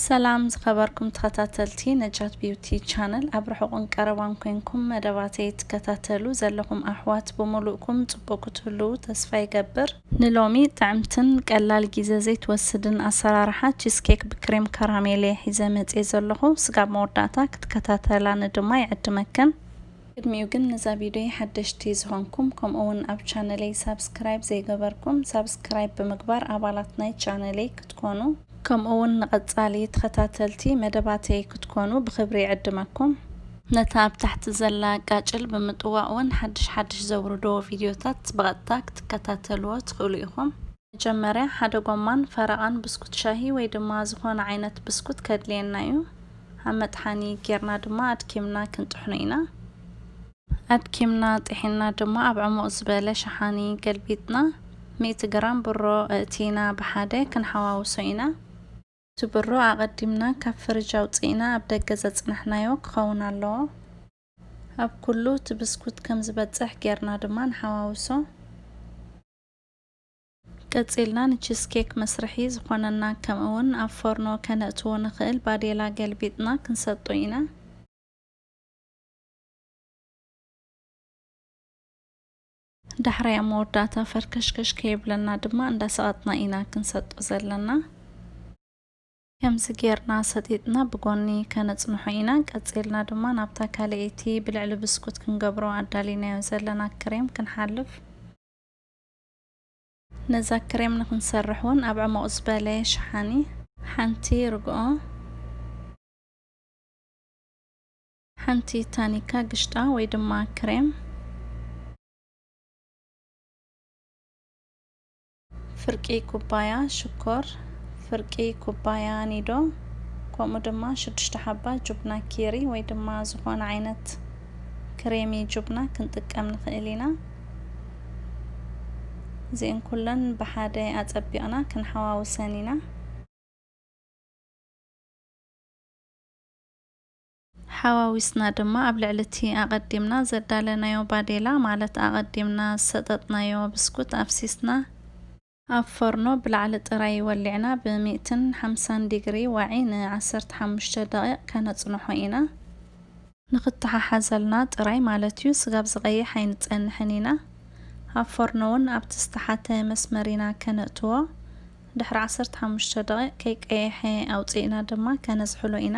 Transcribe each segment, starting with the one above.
ሰላም ዝኸበርኩም ተኸታተልቲ ነጃት ቢዩቲ ቻነል፣ ኣብ ርሑቕን ቀረባን ኮንኩም መደባተይ ትከታተሉ ዘለኹም ኣሕዋት ብምሉእኩም ጽቡቕ ክትህልዉ ተስፋ ይገብር። ንሎሚ ጥዕምትን ቀላል ግዜ ዘይትወስድን ኣሰራርሓ ቺዝ ኬክ ብክሬም ካራሜል እየ ሒዘ መጽየ ዘለኹ። ስጋብ መወዳእታ ክትከታተላኒ ድማ ይዕድመክን። ቅድሚኡ ግን ነዛ ቪድዮ ሓደሽቲ ዝኾንኩም፣ ከምኡ እውን ኣብ ቻነለይ ሳብስክራይብ ዘይገበርኩም፣ ሳብስክራይብ ብምግባር ኣባላት ናይ ቻነለይ ክትኮኑ፣ ከምኡ እውን ንቐጻሊ ተኸታተልቲ መደባተይ ክትኮኑ ብኽብሪ ይዕድመኩም። ነታ ኣብ ታሕቲ ዘላ ቃጭል ብምጥዋቕ እውን ሓድሽ ሓድሽ ዘውርዶ ቪድዮታት ብቐጥታ ክትከታተልዎ ትኽእሉ ኢኹም። መጀመርያ ሓደ ጎማን ፈረቓን ብስኩት ሻሂ ወይ ድማ ዝኾነ ዓይነት ብስኩት ከድልየና እዩ። ኣብ መጥሓኒ ጌርና ድማ ኣድኪምና ክንጥሕኖ ኢና። ኣድኪምና ጥሒና ድማ ኣብ ዕሙቕ ዝበለ ሸሓኒ ገልቢጥና ሚእቲ ግራም ብሮ እእቲና ብሓደ ክንሓዋውሶ ኢና። እቲ ብሮ ኣቐዲምና ካብ ፍርጅ ኣውፅእና ኣብ ደገ ዘፅናሕናዮ ክኸውን ኣለዎ። ኣብ ኩሉ እቲ ብስኩት ከም ዝበፅሕ ጌርና ድማ ንሓዋውሶ። ቀጺልና ንቺዝ ኬክ መስርሒ ዝኾነና ከምኡ እውን ኣብ ፎርኖ ከነእትዎ ንኽእል ባዴላ ገልቢጥና ክንሰጦ ኢና። ዳሕራይ ኣብ መወዳእታ ፈርከሽከሽ ከይብለና ድማ እንዳሰቐጥና ኢና ክንሰጦ ዘለና። ከምዚ ጌርና ሰጢጥና ብጎኒ ከነጽንሖ ኢና። ቀጺልና ድማ ናብታ ካልኣይቲ ብልዕሊ ብስኩት ክንገብሮ ኣዳሊናዮ ዘለና ክሬም ክንሓልፍ። ነዛ ክሬም ንኽንሰርሕ እውን ኣብ ዕሙቕ ዝበለ ሸሓኒ ሓንቲ ርግኦ፣ ሓንቲ ታኒካ ግሽጣ ወይ ድማ ክሬም፣ ፍርቂ ኩባያ ሽኮር፣ ፍርቂ ኩባያ ኒዶ፣ ከምኡ ድማ ሽዱሽተ ሓባ ጁብና ኪሪ ወይ ድማ ዝኾነ ዓይነት ክሬሚ ጁብና ክንጥቀም ንኽእል ኢና። እዚአን ኩለን ብሓደ ኣጸቢቕና ክንሓዋውሰን ኢና። ሓዋዊስና ድማ ኣብ ልዕሊ እቲ ኣቐዲምና ዘዳለናዮ ባዴላ፣ ማለት ኣቐዲምና ዝሰጠጥናዮ ብስኩት ኣፍሲስና፣ ኣብ ፎርኖ ብላዕሊ ጥራይ ወሊዕና ብ ሚእትን ሓምሳን ዲግሪ ዋዒ ን ዓሰርተ ሓሙሽተ ደቒቕ ከነጽንሖ ኢና። ንኽተሓሓዘልና ጥራይ ማለት እዩ፣ ስጋብ ዝቐይሕ ኣይንጸንሕን ኢና። ኣብ ፎርኖ እውን ኣብቲ ዝተሓተ መስመር ኢና ከነእትዎ። ድሕሪ ዓሰርተ ሓሙሽተ ደቒቕ ከይቀየሐ ኣውጺእና ድማ ከነዝሕሎ ኢና።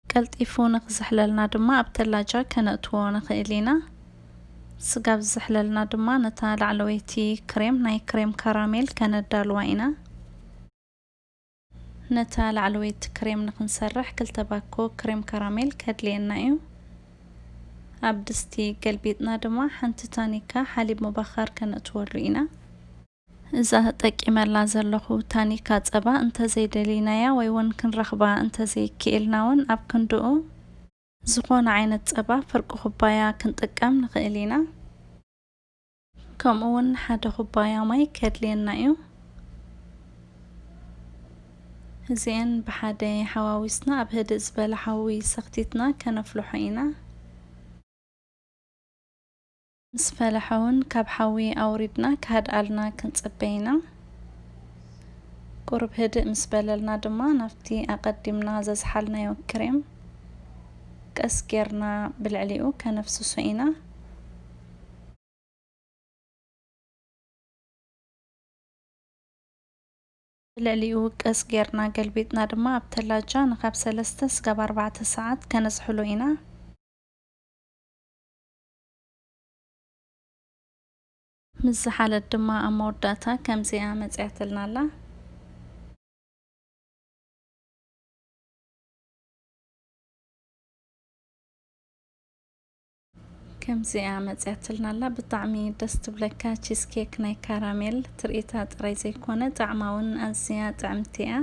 ቀልጢፉ ንኽዝሕለልና ድማ ኣብ ተላጃ ከነእትዎ ንኽእል ኢና። ስጋብ ዝዝሕለልና ድማ ነታ ላዕለወይቲ ክሬም፣ ናይ ክሬም ካራሜል ከነዳልዋ ኢና። ነታ ላዕለወይቲ ክሬም ንኽንሰርሕ ክልተ ባኮ ክሬም ካራሜል ከድልየና እዩ። ኣብ ድስቲ ገልቢጥና ድማ ሓንቲ ታኒካ ሓሊብ ምባኻር ከነእትወሉ ኢና። እዛ ተጠቂመላ ዘለኹ ታኒካ ጸባ እንተዘይደሊናያ ወይ እውን ክንረኽባ እንተዘይክኢልና እውን ኣብ ክንድኡ ዝኾነ ዓይነት ጸባ ፍርቂ ኩባያ ክንጥቀም ንኽእል ኢና። ከምኡ እውን ሓደ ኩባያ ማይ ከድልየና እዩ። እዚአን ብሓደ ሓዋዊስና ኣብ ህድእ ዝበለ ሓዊ ሰኽቲትና ከነፍልሖ ኢና። ምስ ፈለሐ እውን ካብ ሓዊ ኣውሪድና ክሃድኣልና ክንጽበ ኢና። ቁሩብ ህድእ ምስ በለልና ድማ ናብቲ ኣቐዲምና ዘዝሓልናዮ ክሬም ቀስ ጌርና ብልዕሊኡ ከነፍስሶ ኢና። ብልዕሊኡ ቀስ ጌርና ገልቢጥና ድማ ኣብ ተላጃ ንኻብ ሰለስተ ስጋብ ኣርባዕተ ሰዓት ከነዝሕሎ ኢና። ምስ ዝሓለት ድማ ኣብ መወዳእታ ከምዚኣ መጺኣትልና ኣላ። ከምዚኣ መጺኣትልና ኣላ። ብጣዕሚ ደስ ትብለካ ቺዝ ኬክ ናይ ካራሜል። ትርኢታ ጥራይ ዘይኮነ ጣዕማ እውን ኣዝያ ጥዕምቲ እያ።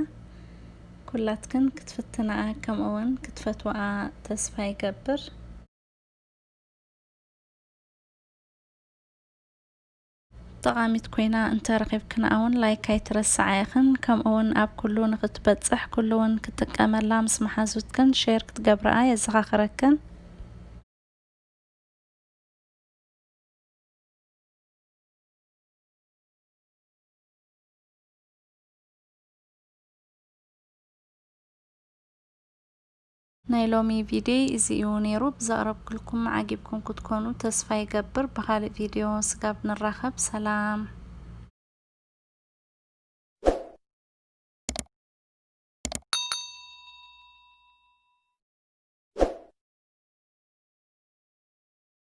ኩላትክን ክትፍትናኣ ከምኡ እውን ክትፈትዋኣ ተስፋ ይገብር። ጠቓሚት ኮይና እንተረኺብክንኣ እውን ላይክ ኣይትረስዓ ኢኽን። ከምኡ እውን ኣብ ኩሉ ንኽትበጽሕ ኩሉ እውን ክትጥቀመላ ምስ መሓዙትክን ሼር ክትገብርኣ የዘኻኽረክን። ናይ ሎሚ ቪድዮ እዚ እዩ ነይሩ። ብዘቕረብኩልኩም ዓጊብኩም ክትኮኑ ተስፋ ይገብር። ብኻልእ ቪድዮ ስጋብ ንራኸብ፣ ሰላም።